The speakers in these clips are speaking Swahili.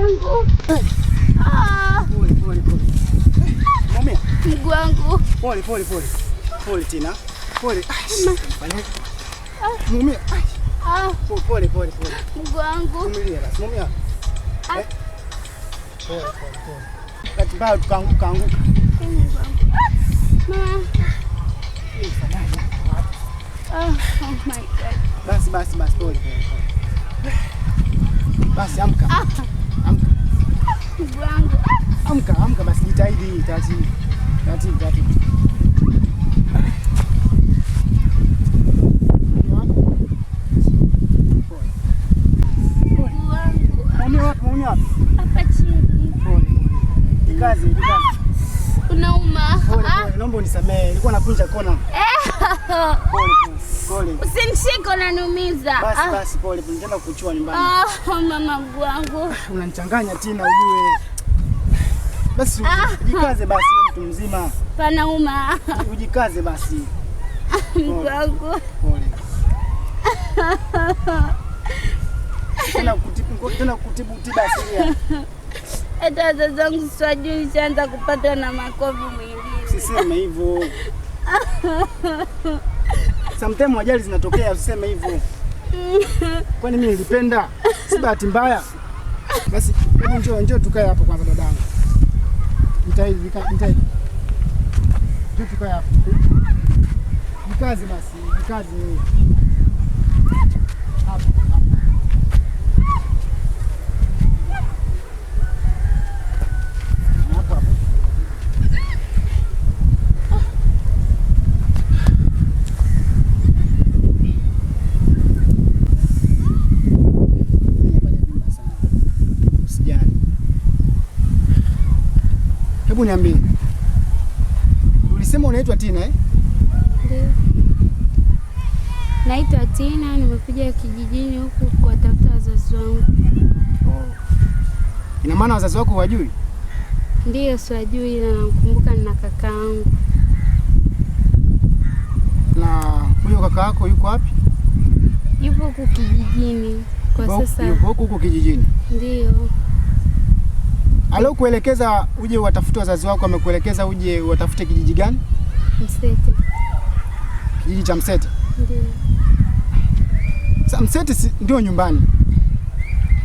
Wangu. Ah. Pole pole pole. Mumia. Mguu wangu. Pole pole pole. Pole Tina. Pole. Ah. Mumia. Ah. Pole pole pole. Mguu wangu. Vumilia basi. Mumia. Ah. Pole pole pole. Katiba tukaanguka anguka. Mama. Oh, oh my God. Basi basi basi, pole pole pole. Basi amka. Amka. Mguu wangu. Amka, amka basi, jitahidi taratibu. Taratibu taratibu. Mguu wangu. Muumia wapi? Muumia wapi? Hapa chini. Pole pole. Jikaze, jikaze. Unauma. Pole pole, naomba unisamehe. Nilikuwa nakunja kona. Pole pole. Usinishike, unaniumiza. Basi basi, pole pole. Nitaenda kukuchua nyumbani. Ah, mama mguu wangu. Unanichanganya Tina ujue. Basi ujikaze basi, mtu mzima. Panauma. Ujikaze basi. Mguu wangu. Pole. Tena kutibu tiba asilia. Hata wazazi wangu siwajui, nishaanza kupatwa na makovu mwilini. Usiseme hivyo. Sometimes ajali zinatokea, usiseme hivyo. Kwani mimi nilipenda? Si bahati mbaya. Basi hebu njoo, njoo tukae hapo kwanza dadangu. Jitahidi, jitahidi. Njoo tukae hapo. Jikaze basi, jikaze. Hapo, hapo. Hapo hapo. Usijali. Hebu niambie. Ulisema unaitwa Tina eh? Ndio. Naitwa Tina, nimekuja kijijini huku kuwatafuta wazazi wangu. Oh. Ina maana wazazi wako huwajui? Ndiyo, siwajui, ila namkumbuka nina kakaangu. Na huyo kaka yako yuko wapi? Yupo huku kijijini kwa sasa. Yupo huku huku kijijini? Ndiyo. Aliokuelekeza uje uwatafute wazazi wako amekuelekeza uje uwatafute kijiji gani? Msete. Kijiji cha Msete? Ndiyo. Sasa Msete ndio nyumbani.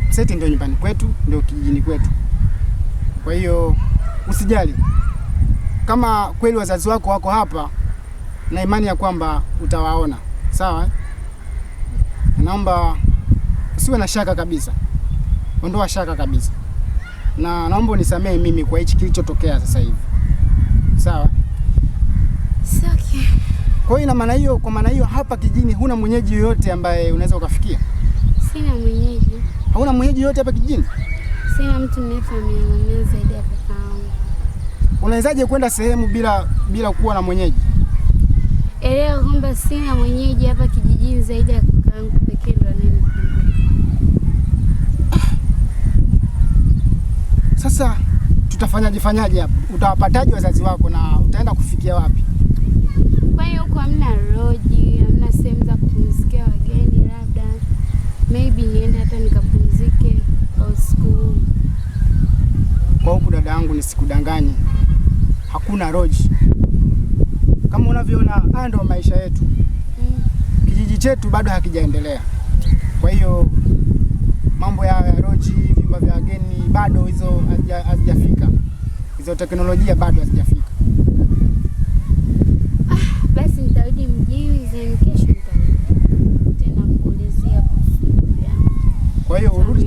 Msete ndio nyumbani kwetu, ndio kijijini kwetu. Kwa hiyo usijali. Kama kweli wazazi wako wako hapa, na imani ya kwamba utawaona. Sawa? Naomba usiwe na shaka kabisa. Ondoa shaka kabisa. Na naomba unisamehe mimi kwa hichi kilichotokea sasa hivi. Sawa? Okay. Kwa hiyo ina maana hiyo, kwa maana hiyo hapa kijijini huna mwenyeji yoyote ambaye unaweza ukafikia? Sina mwenyeji. Hauna mwenyeji yoyote hapa kijijini? Sina mtu ninayefahamiana naye zaidi ya kakaangu. Unawezaje kwenda sehemu bila kuwa na mwenyeji? Elewa kwamba sina mwenyeji hapa kijijini zaidi ya kakaangu pekee ndo anayenikumbuka. Sasa tutafanyaje fanyaje hapa? Utawapataje wazazi wako na utaenda kufikia wapi? Kwa hiyo huko hamna roji, hamna sehemu za kupumzikia wageni, labda maybe niende hata nikapumzike usiku. Kwa huku dada yangu, nisikudanganye, hakuna roji. Kama unavyoona, haya ndio maisha yetu. Kijiji chetu bado hakijaendelea. Kwa hiyo mambo ya roji, vyumba vya wageni bado hizo hazijafika. Hizo teknolojia bado hazijafika. Basi nitarudi mjini then kesho nitarudi tena kuulizia kuhusu ndugu yangu. Kwa hiyo urudi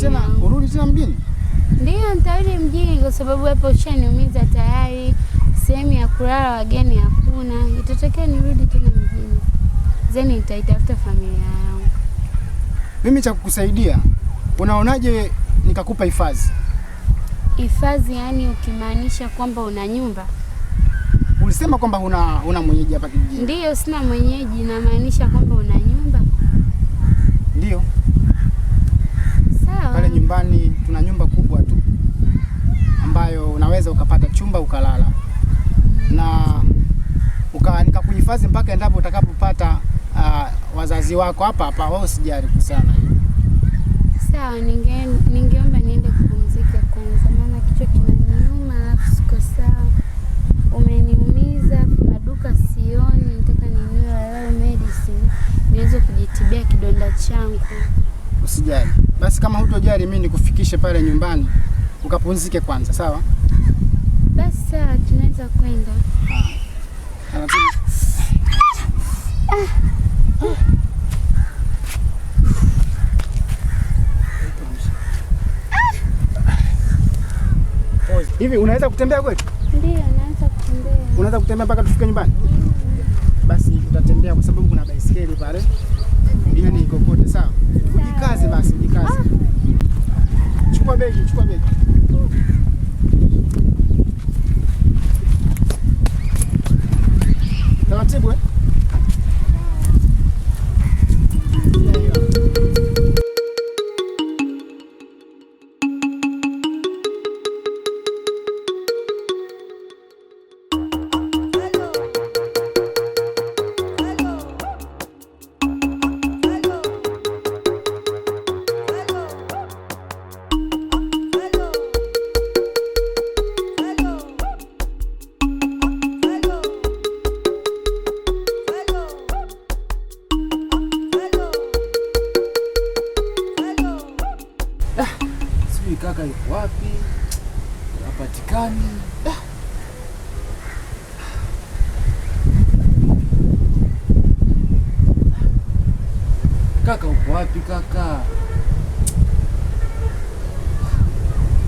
tena mjini? Ndiyo, nitarudi mjini kwa sababu hapo ushaniumiza tayari. Sehemu ya kulala wageni hakuna. Itatokea nirudi tena mjini. Then nitaitafuta familia yangu. Mimi cha kukusaidia, unaonaje nikakupa hifadhi? Hifadhi yani ukimaanisha kwamba una nyumba? Ulisema kwamba huna mwenyeji hapa kijijini. Ndiyo, sina mwenyeji, namaanisha kwamba una nyumba. Ndiyo. Sawa. Pale nyumbani tuna nyumba kubwa tu ambayo unaweza ukapata chumba ukalala. Na nikakuhifadhi mpaka endapo utakapopata wazazi wako hapa hapa. Wao usijali sana hiyo. Sawa, ningeomba niende kupumzika Kichwa kinaniuma, alafu siko sawa. Umeniumiza, maduka sioni, nataka ninunue walau medicine niweze kujitibia kidonda changu. Usijali. Basi kama hutojali mimi nikufikishe pale nyumbani ukapumzike kwanza, sawa? Basi sawa, tunaweza kwenda. Taratibu. Hivi unaweza kutembea kweli? Ndio, naweza kutembea. Unaweza kutembea mpaka tufike nyumbani? Basi utatembea kwa sababu kuna baisikeli pale. Hiyo ni kokote, sawa? Ujikaze basi, ujikaze. Chukua begi, chukua begi. Taratibu eh? Sijui kaka yuko wapi, hapatikani. Kaka uko wapi kaka?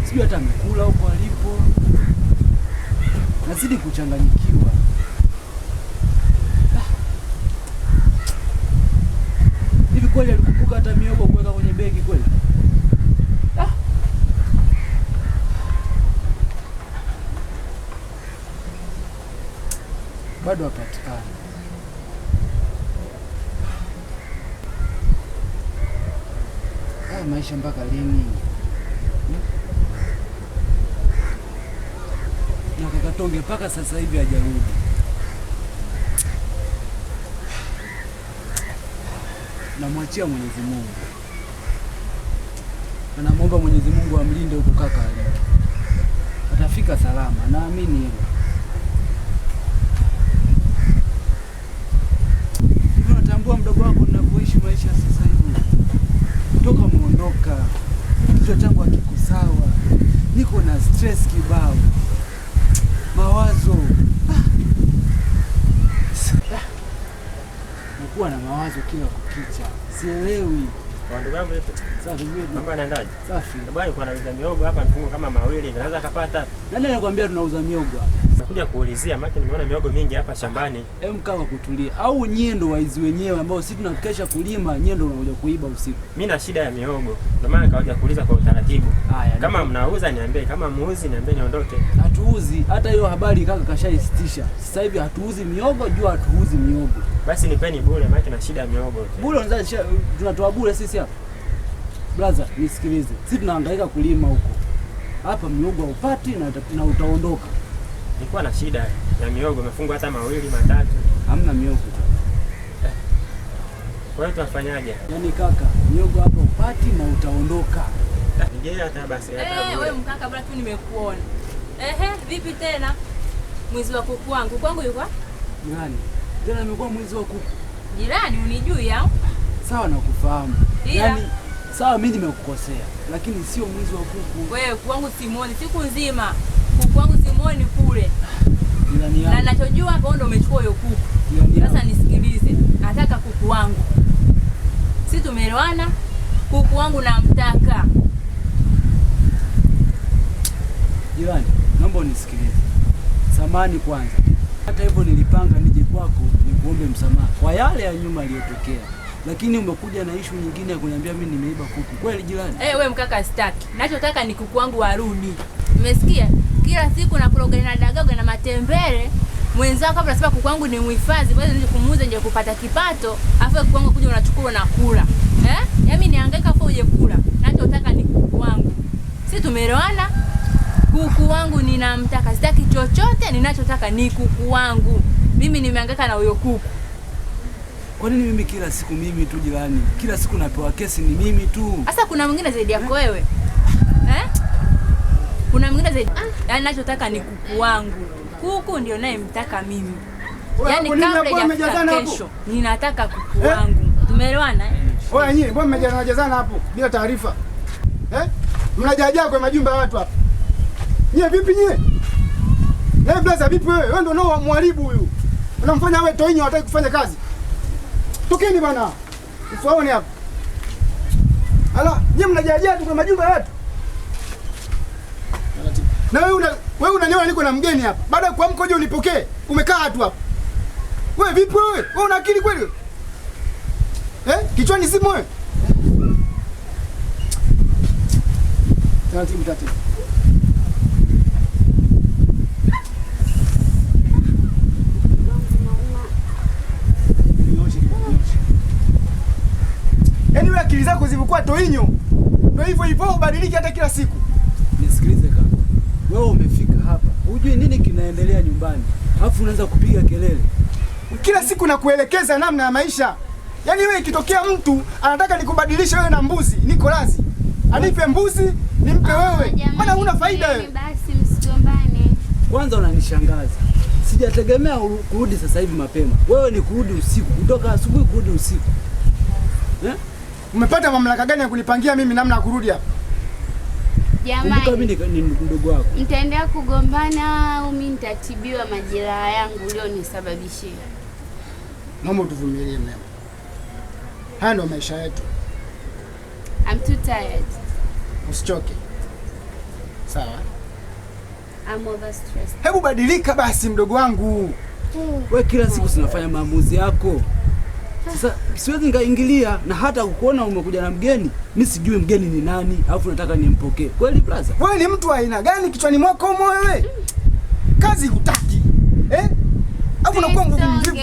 Sijui hata amekula huko alipo. Nazidi kuchanganyikiwa. Hivi kweli alikumbuka hata miogo kuweka kwenye begi kweli? Bado hapatikani. Haya maisha mpaka lini? Na kaka Tonge mpaka sasa hivi hajarudi. Namwachia Mwenyezi Mungu. Na namwomba Mwenyezi Mungu amlinde huko kaka alipo. Atafika salama, naamini hilo. Hivi unatambua mdogo wako ninavyoishi maisha sasa hivi? Toka umeondoka, kichwa changu hakiko sawa, niko na stress kibao, mawazo. Nakuwa na mawazo kila kukicha, sielewi. Ndugu yangu vipi? Safi vipi? Mambo yanaendaje? Safi. Bwana nilikuwa nauza miogo hapa mfungo kama mawili, naweza kapata. Nani anakuambia tunauza miogo hapa? Nakuja kuulizia maana nimeona miogo mingi hapa shambani. Hem, kaka kutulia. Au nyie ndo waizi wenyewe ambao sisi tunakesha kulima, nyie ndo mnakuja kuiba usiku. Mimi na shida ya miogo. Ndio maana nikaja kuuliza kwa utaratibu. Haya, Kama mnauza niambie, kama muuzi niambie niondoke. hatuuzi hata hiyo habari kaka kashaisitisha. Sasa hivi hatuuzi miogo, jua hatuuzi miogo. Basi nipeni bure maana na shida ya miogo. Bure unaweza tunatoa bure sisi hapa. Brother, nisikilize. Sisi tunahangaika kulima huko. Hapa miogo haupati na utaondoka. Nilikuwa na shida ya miogo, mafungu hata mawili matatu. Hamna miogo. Kwa hiyo tunafanyaje? Yaani kaka, miogo hapa upati na utaondoka. Nigea hata basi hata bure. Wewe mkaka, bora tu nimekuona. Ehe, vipi tena? Mwizi wa kuku wangu. Kwangu yuko? Jirani. Tena nimekuwa mwizi wa kuku. Jirani unijui au? Sawa nakufahamu. Yaani sawa mimi nimekukosea, lakini sio mwizi wa kuku. Wewe kuku wangu simuoni siku nzima. Kuku wangu simuoni kule. Jirani yangu. Na ninachojua hapo ndio umechukua hiyo kuku. Sasa nisikilize. Nataka kuku wangu. Sisi tumeelewana? Kuku wangu namtaka. Jirani, naomba unisikilize. Samahani kwanza. Hata hivyo nilipanga nije kwako nikuombe msamaha kwa yale ya nyuma yaliyotokea. Lakini umekuja na issue nyingine ya kuniambia mimi nimeiba kuku. Kweli jirani? Wewe mkaka sitaki. Ninachotaka ni kuku wangu warudi. Umesikia? Kila siku nakula ugali na dagaa na matembele. Mwenzako hapa anasema kuku wangu ni muhifadhi, basi nije kumuuza nje kupata kipato, afu kuku wangu kuja unachukua na kula. Yaani nihangaika afu uje kula. Ninachotaka ni kuku wangu. Sisi tumeelewana? Kuku wangu ninamtaka. Sitaki chochote, ninachotaka ni kuku wangu. Mimi nimehangaika na huyo kuku. Kwa nini mimi kila siku mimi tu jirani? Kila siku napewa kesi ni mimi tu. Sasa kuna mwingine zaidi yako wewe? Kuna mwingine zaidi. Yaani nachotaka ni kuku wangu. Kuku ndio naye mtaka mimi. Yaani kabla hajafika kesho ninataka kuku wangu. Tumeelewana eh? Oya nyinyi, mbona mmejazana hapo bila taarifa? Mnajajaa kwa majumba ya watu hapa. Nyie vipi nyie? Na blaza vipi wewe? Wewe ndio unaomharibu huyu. Unamfanya awe toinyo hataki kufanya kazi. Tokeni bana. Usiwaone hapa. Ala, nyie mnajajaa tu kwa majumba ya watu. Na wewe unaniona niko na mgeni hapa. Baada ya kuamka uje unipokee. Umekaa tu hapa. Wewe vipi wewe? Wewe una akili kweli? Kichwani simu wewe? Taratibu taratibu. Yaani wewe akili zako zilikuwa toinyo. Ndio hivyo hivyo ubadiliki hata kila siku. Nisikilize kaka. Wewe umefika hapa, hujui nini kinaendelea nyumbani. Alafu unaanza kupiga kelele. Kila siku nakuelekeza namna ya maisha. Yaani wewe ikitokea mtu anataka nikubadilishe wewe na mbuzi, niko lazi. Anipe mbuzi, nimpe wewe. Maana huna faida wewe. Basi msigombane. Kwanza unanishangaza. Sijategemea kurudi sasa hivi mapema. Wewe ni kurudi usiku, kutoka asubuhi kurudi usiku. Umepata mamlaka gani ya kunipangia mimi namna ya kurudi hapa? Jamani, mimi ni mdogo wako. Mtaendelea kugombana au mimi nitatibiwa majeraha yangu ulionisababishia? Naomba tuvumilie mema. Haya ndio maisha yetu. I'm too tired. Usichoke. Sawa? I'm overstressed. Hebu badilika basi mdogo wangu. Wewe kila siku sinafanya maamuzi yako. Sasa siwezi nikaingilia na hata kukuona umekuja na mgeni. Mimi sijui mgeni ni nani, alafu nataka nimpokee. Kweli brother? Wewe ni mtu aina gani kichwani mwako wewe? Kazi hutaki. Alafu unakuwa mvivu.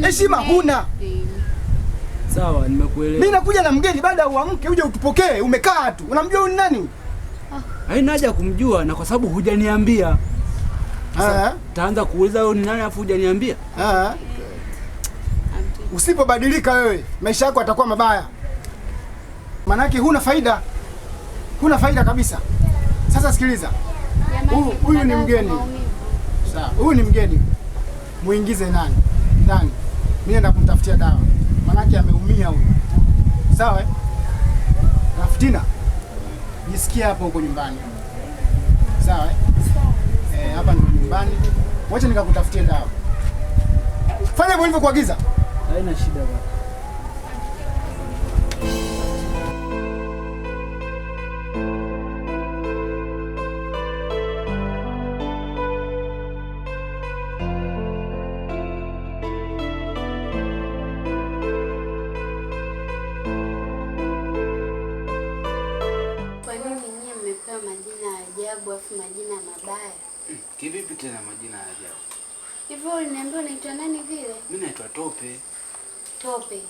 Heshima huna. Sawa, nimekuelewa. Mimi nakuja na mgeni baada uamke uje utupokee, umekaa tu. Unamjua huyu ni nani? Haina haja kumjua na kwa sababu hujaniambia. Taanza kuuliza wewe ni nani alafu hujaniambia? Usipobadilika wewe, maisha yako yatakuwa mabaya. Manake huna faida. Huna faida kabisa. Sasa sikiliza. Huyu ni mgeni. Sawa, huyu ni mgeni. Muingize nani? Ndani. Mimi naenda kumtafutia dawa. Manake ameumia huyu. Sawa eh? Rafutina. Jisikie hapo huko nyumbani. Sawa eh? Hapa ndio nyumbani. Wacha nikakutafutie dawa. Fanya hivyo nilivyokuagiza. Haina shida baba. Kwa nini nyinyi mmepewa majina ya ajabu afu majina mabaya? Kivipi tena majina ya ajabu? Hivyo uliniambia unaitwa nani vile? Mimi naitwa Tope. Tope.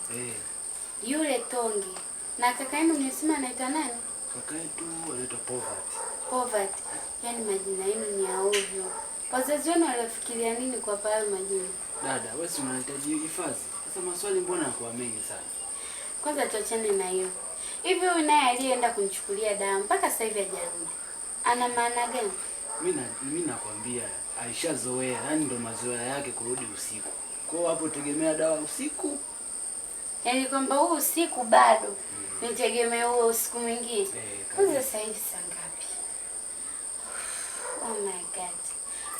Yule Tongi. Na kaka yenu mlisema anaitwa nani? Kaka yetu anaitwa Poverty. Poverty. Yaani majina yenu ni ya ovyo. Wazazi wenu walifikiria nini kwa hayo majina? Dada, wewe si unahitaji hifadhi. Sasa maswali mbona yanakuwa mengi sana? Kwanza tuachane na hiyo. Hivi huyu naye aliyeenda kunichukulia dawa mpaka sasa hivi hajarudi. Ana maana gani? Mimi nakwambia alishazoea, yaani ndo mazoea yake kurudi usiku. Kwa hiyo hapo tegemea dawa usiku. Yaani kwamba huu usiku bado nitegemee huo usiku mwingine. Kwanza sasa hivi saa ngapi? Oh my God.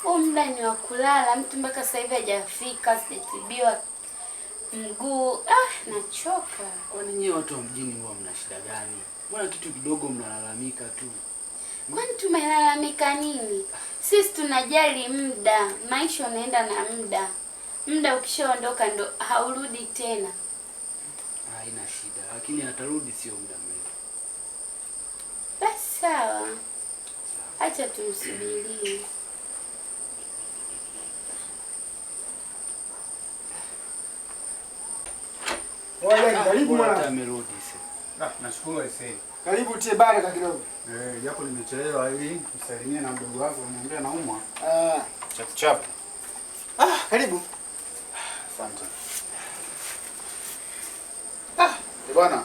Huu muda ni wa kulala, mtu mpaka sasa hivi hajafika, sijatibiwa mguu. Nachoka. Kwani nyie watu wa mjini huwa mna shida gani? Mbona kitu kidogo mnalalamika tu? Kwani tumelalamika nini? Sisi tunajali muda, maisha unaenda na muda. Muda ukishaondoka ndo haurudi tena. Haina shida, lakini atarudi sio muda mrefu. Basi sawa. Acha tumsubirie. Wewe karibu mwana. Amerudi sasa. Nashukuru aisee. Karibu tie baraka kidogo. Japo nimechelewa ili msalimie na mdogo wako uniambia naumwa. Chap chap. Karibu. Asante. Bwana,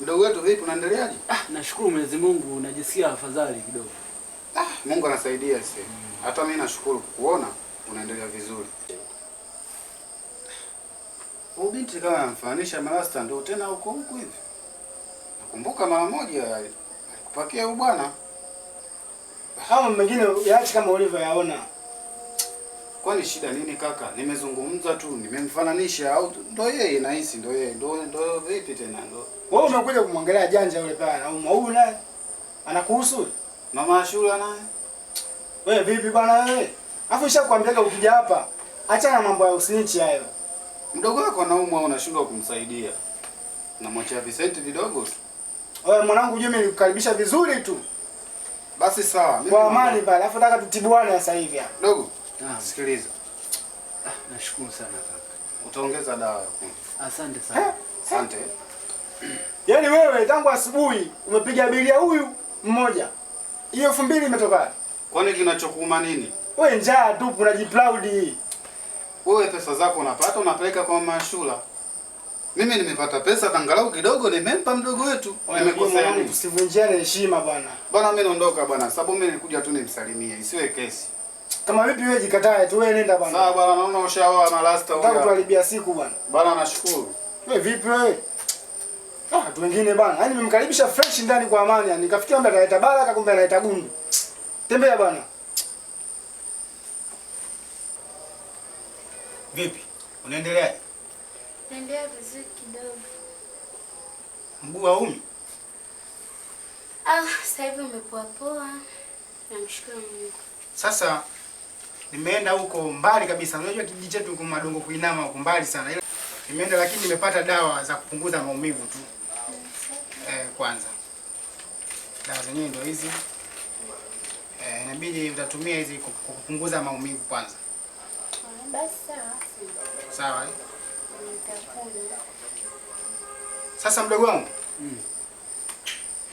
mdogo wetu vipi unaendeleaje? Nashukuru Mwenyezi Mungu najisikia afadhali kidogo. Mungu anasaidia sasa. Hata mimi nashukuru kukuona unaendelea vizuri. Huyu binti kama anamfananisha Marasta ndio tena huko huko hivi. Nakumbuka mara moja alikupakia huyu bwana. Hao mengine yaache kama ulivyoyaona. Kwani shida nini kaka? Nimezungumza tu, nimemfananisha au ndo yeye nahisi ndo yeye ndo vipi tena ndo. Wewe umekuja kumwangalia janja yule pale anauma. Huyu naye anakuhusu? Mama Ashura naye. Wewe vipi bwana wewe? Alafu nishakwambiaga ukija hapa achana na mambo ya usinichi hayo. Mdogo wako anaumwa au unashindwa kumsaidia? Namwachia visenti vidogo tu. Wewe mwanangu, mimi nilikukaribisha vizuri tu. Basi sawa, mimi kwa amani pale. Alafu nataka tutibuane sasa hivi hapa. Dogo, sikiliza. Nashukuru sana kaka. Utaongeza dawa ya kunywa. Asante sana. Asante. Yaani wewe tangu asubuhi umepiga abiria huyu mmoja. Hiyo 2000 imetoka. Kwani kinachokuuma nini? Wewe njaa tu unajiproud. Wewe pesa zako unapata unapeleka kwa mama Ashura. Mimi nimepata pesa angalau kidogo nimempa mdogo wetu. Nimekosea nini? Tusivunjiane heshima bwana. Bwana mimi naondoka bwana. Sababu mimi nilikuja tu nimsalimie, isiwe kesi. Kama vipi wewe jikatae tu, wewe nenda bwana. Sawa bwana, naona ushaoa Marasta huyo. Nataka kutuharibia siku bwana. Bwana nashukuru. Wewe vipi wewe? Watu wengine bwana. Yaani nimemkaribisha fresh ndani kwa amani, yani nikafikia mtu analeta baraka kumbe analeta gundu. Tembea bwana. Vipi? Unaendelea? Naendelea vizuri kidogo. Mguu haumi? Sasa hivi umepoa poa. Namshukuru Mungu. Sasa nimeenda huko mbali kabisa. Unajua kijiji chetu huko Madongo kuinama huko mbali sana. Ila nimeenda lakini nimepata dawa za kupunguza maumivu tu. Kwanza. Dawa zenyewe ndio hizi. Inabidi utatumia hizi kupunguza maumivu kwanza. Basi sawa. Sawa. Sasa mdogo wangu.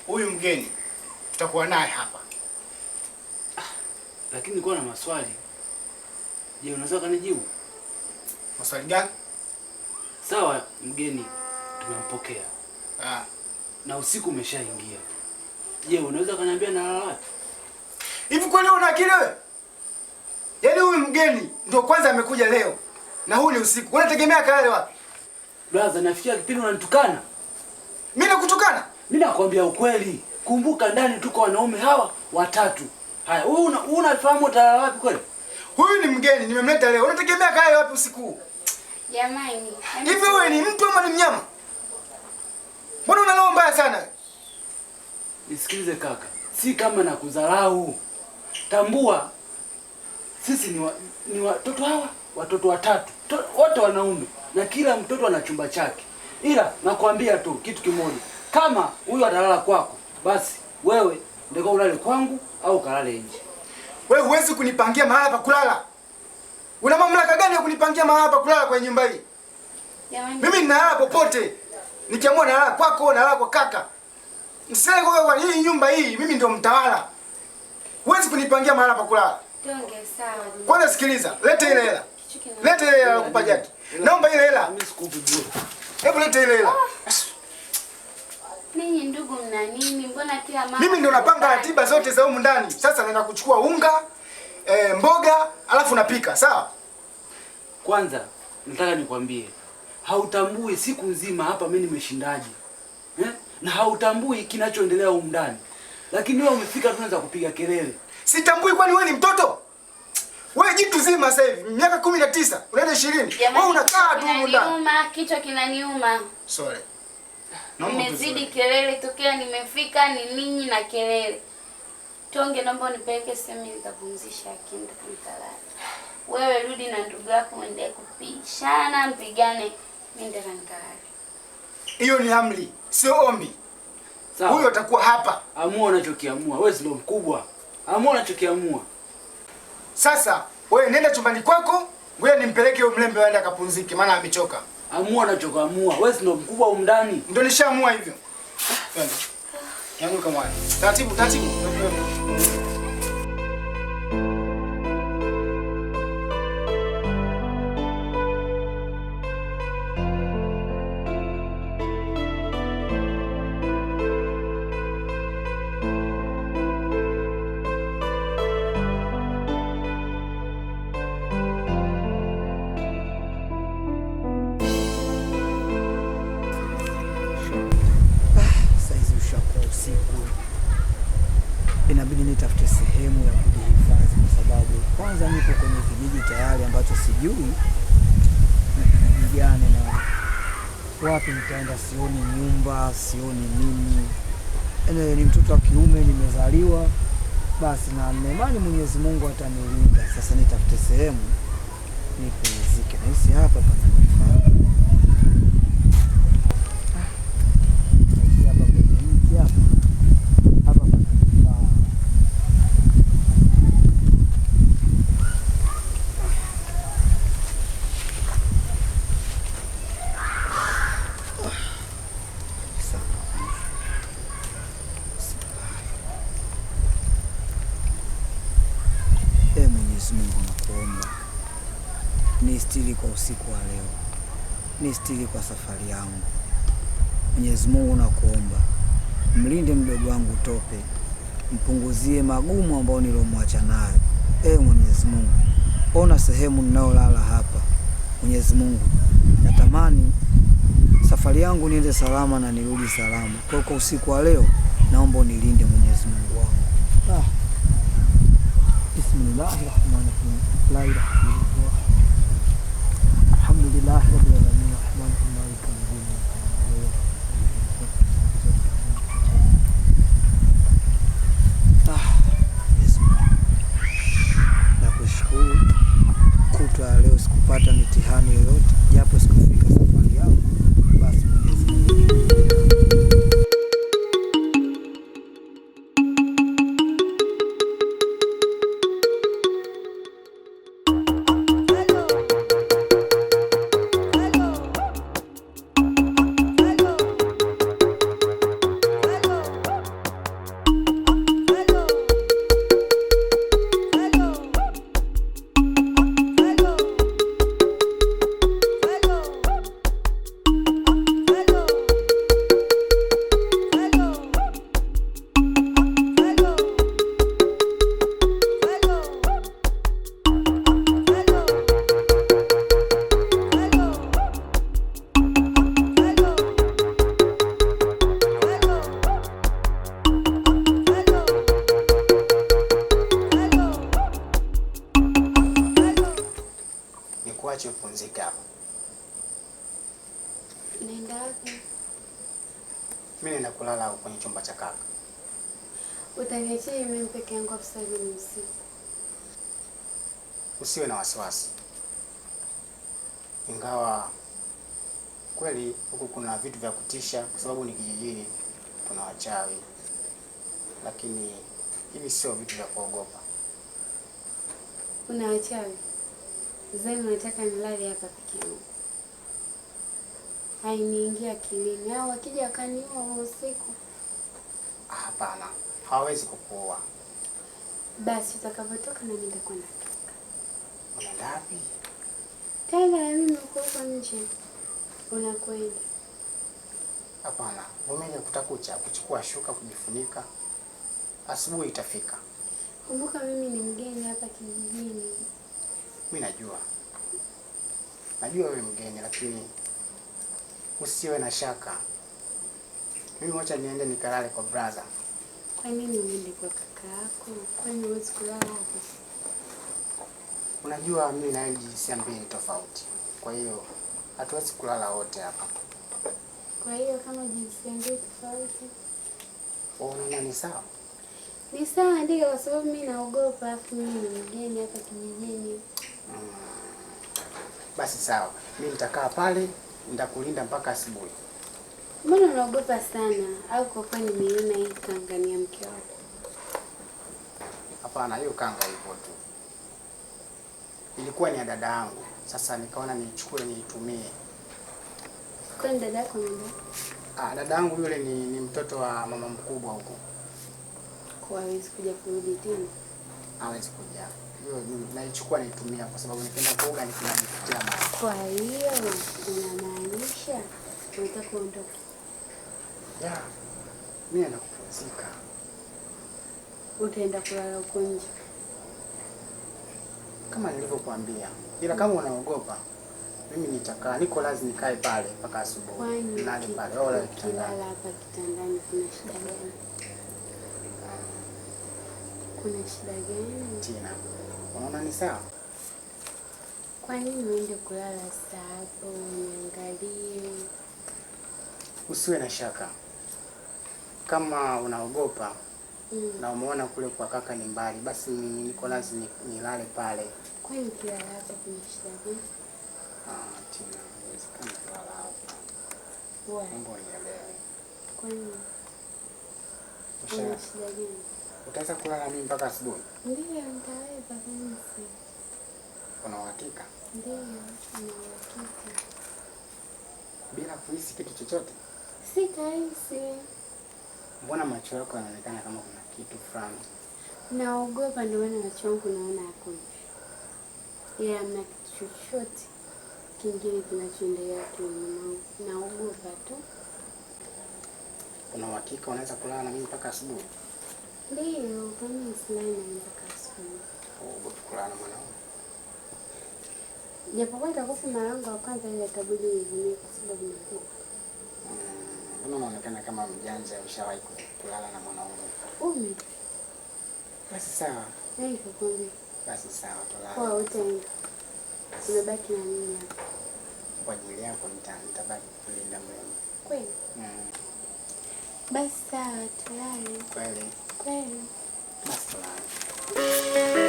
Huyu mgeni tutakuwa naye hapa. Lakini nilikuwa na maswali. Je, unaweza kunijibu? Maswali gani? Sawa, mgeni tumempokea. Na usiku umeshaingia. Je, unaweza kuniambia nalala wapi? Hivi kweli una akili wewe? Yaani huyu mgeni ndio kwanza amekuja leo. Na huu ni usiku. Unategemea kalale wapi? Brother, nafikia kipindi unanitukana. Mimi nakutukana? Mimi nakwambia ukweli. Kumbuka ndani tuko wanaume hawa watatu. Haya, wewe unafahamu utalala wapi kweli? Huyu ni mgeni, nimemleta leo. Unategemea kalale wapi usiku? Jamani, hivi wewe ni mtu ama ni mnyama? Mbona una roho mbaya sana? Nisikilize kaka, si kama nakudharau. Tambua sisi ni watoto hawa, watoto watatu, wote wanaume na kila mtoto ana chumba chake. Ila nakwambia tu kitu kimoja, kama huyu atalala kwako, basi wewe ndio ulale kwangu au kalale nje. Wewe huwezi kunipangia mahala pa kulala. Una mamlaka gani ya kunipangia mahala pa kulala kwenye nyumba hii? Jamani, mimi ninalala popote. Nikiamua nalala kwako, nalala kwa kaka. Msele kwa hii nyumba hii, mimi ndio mtawala. Huwezi kunipangia mahala pa kulala. Tonge sawa. Kwanza sikiliza, leta ile hela. Leta ile hela nakupa Jackie. Naomba ile hela. Mimi sikupi bure. Hebu leta ile hela. Ninyi ndugu mna nini? Mbona kila mara mimi ndio napanga ratiba zote za humu ndani. Sasa naenda kuchukua unga, mboga, alafu napika, sawa? Kwanza nataka nikwambie, hautambui siku nzima hapa mimi nimeshindaje. Na hautambui kinachoendelea humu ndani. Lakini wewe umefika tunaanza kupiga kelele. Sitambui kwani wewe ni mtoto? Wewe jitu zima sasa hivi, miaka 19, unaenda 20. Wewe unakaa tu humu ndani. Kichwa kinaniuma. Sorry. Nimezidi kelele tokea nimefika ni ninyi na kelele. Tonge, naomba unipeleke sehemu nikapumzisha akili nikalala. Wewe rudi na ndugu yako muendelee kupishana, mpigane, mimi ndio nikalala. Hiyo ni amri, sio ombi. Sawa. Huyo atakuwa hapa. Amua unachokiamua. Wewe si mkubwa. Amua unachokiamua. Sasa wewe nenda chumbani kwako, ngoja nimpeleke huyo mlembe aende akapumzike maana amechoka. Amua unachokiamua. Wewe si mkubwa huko ndani. Ndio nishaamua hivyo. Twende. Nyanyuka mwana. Taratibu, taratibu. usiku, inabidi nitafute sehemu ya kujihifadhi, kwa sababu kwanza nipo kwenye kijiji tayari ambacho sijui ni kijiji gani na wapi nitaenda, sioni nyumba, sioni nini. Anyway, ni mtoto wa kiume nimezaliwa, basi na nina imani Mwenyezi Mungu atanilinda. Sasa nitafute sehemu nipumzike, nahisi hapa pananifaa. Nahisi hapa kwenye mti hapa, hapa pananifaa. Sana. Ee Mwenyezi Mungu, nakuomba nistiri kwa usiku wa leo, nistiri kwa safari yangu. Mwenyezi Mungu nakuomba mlinde mdogo wangu Tope, mpunguzie magumu ambayo nilomwacha nayo. Ee Mwenyezi Mungu, ona sehemu ninayolala hapa. Mwenyezi Mungu, natamani safari yangu niende salama na nirudi salama. Kwa hiyo kwa usiku wa leo naomba unilinde Mwenyezi Mungu wangu. Ah. Bismillahirrahmanirrahim. La ilaha illallah. Alhamdulillahi rabbil alamin arrahmanir rahim maliki yawmiddin. Ah, Mwenyezi Mungu, nakushukuru kutwa ya leo sikupata mitihani yoyote, japo sikufika safari yangu, basi Mwenyezi Mungu. Nikuache upumzike hapa. Naenda wapi? Mimi naenda kulala huko kwenye chumba cha kaka. Utaniachia mimi peke yangu hapo saa hivi ni usiku? Usiwe na wasiwasi, ingawa kweli huku kuna vitu vya kutisha, kwa sababu ni kijijini, kuna wachawi, lakini hivi sio vitu vya kuogopa. Una wachawi? Zai, unataka nilale hapa peke yangu? Hainiingia akilini. Au wakija wakaniua huo usiku? Hapana, hawawezi kukuua. Basi utakavyotoka na mimi nitakuwa natoka. Unaenda wapi? Tena na mimi uko huko nje. Unakwenda? Hapana, vumilia, kutakucha, kuchukua shuka, kujifunika, asubuhi itafika. Kumbuka mimi ni mgeni hapa kijijini. Mi najua, najua wewe mgeni, lakini usiwe na shaka. Mimi wacha niende nikalale kwa brother. Kwa nini uende kwa kaka yako? Kwani huwezi kulala hapa? Unajua mimi na yeye ni jinsia mbili tofauti, kwa hiyo hatuwezi kulala wote hapa. Kwa hiyo kama jinsia mbili tofauti Wewe unaona ni sawa? ni sawa, ndio, kwa sababu mimi naogopa, afu mimi ni mgeni hapa kijijini. Basi sawa, mimi nitakaa pale, nitakulinda mpaka asubuhi. Mbona unaogopa sana? Au kwa kuwa nimeiona hii kanga ni ya mke wako? Hapana, hiyo kanga ipo tu, ilikuwa ni ya dada yangu. Sasa nikaona niichukue niitumie. Kwani dada yako ameenda? Ah, dada yangu yule ni mtoto wa mama mkubwa huko, Kwa hawezi kuja kurudi tena. hawezi kuja. Hiyo naichukua naitumia kwa sababu nikienda kuoga nikijifutia maji. Kwa hiyo unamaanisha unataka uondoke? Ya, mimi naenda kupumzika. Utaenda kulala huko nje? Kama nilivyokuambia, ila kama unaogopa mimi nitakaa, niko lazima nikae pale mpaka asubuhi. Kwani Nilale pale, wala kitandani. ukilala hapa kitandani kuna shida gani? Kuna shida gani? Tina, unaona ni sawa? Kwa nini uende kulala sasa hapo uniangalie? Usiwe na shaka. Kama unaogopa na umeona kule kwa kaka ni mbali, basi mimi niko lazima nilale pale. Kwani ukilala hapa kuna shida gani? Ah, Tina, haiwezekani kulala hapa. Why? Naomba unielewe. Kwani kuna shida gani? Utaweza kulala mimi mpaka asubuhi? Ndiyo, nitaweza kabisa. Una uhakika? Ndiyo, nina uhakika. Bila kuhisi kitu chochote? Sitahisi. Mbona macho yako yanaonekana kama kuna kitu fulani? Naogopa, ndio maana macho yangu naona yako hivi. Ila hamna kitu chochote kingine kinachoendelea akilini mwangu. Naogopa tu. Una uhakika unaweza kulala na mimi mpaka asubuhi? Ndiyo, kwa nini nisilale na mpaka asubuhi? Uogopi kulala na mwanaume? Japokuwa itakuwa mara yangu ya kwanza, ile itabidi nivumilie kwa sababu naogopa. Mbona unaonekana kama mjanja, ushawahi kulala na mwanaume? Ume. Basi sawa. Nani kakwambia? Basi sawa, tulale. Poa, utaenda. Unabaki na mimi hapa. Kwa ajili yako nitabaki kulinda mrembo. Kweli? Basi sawa, tulale. Kweli. Kweli. Basi tulale.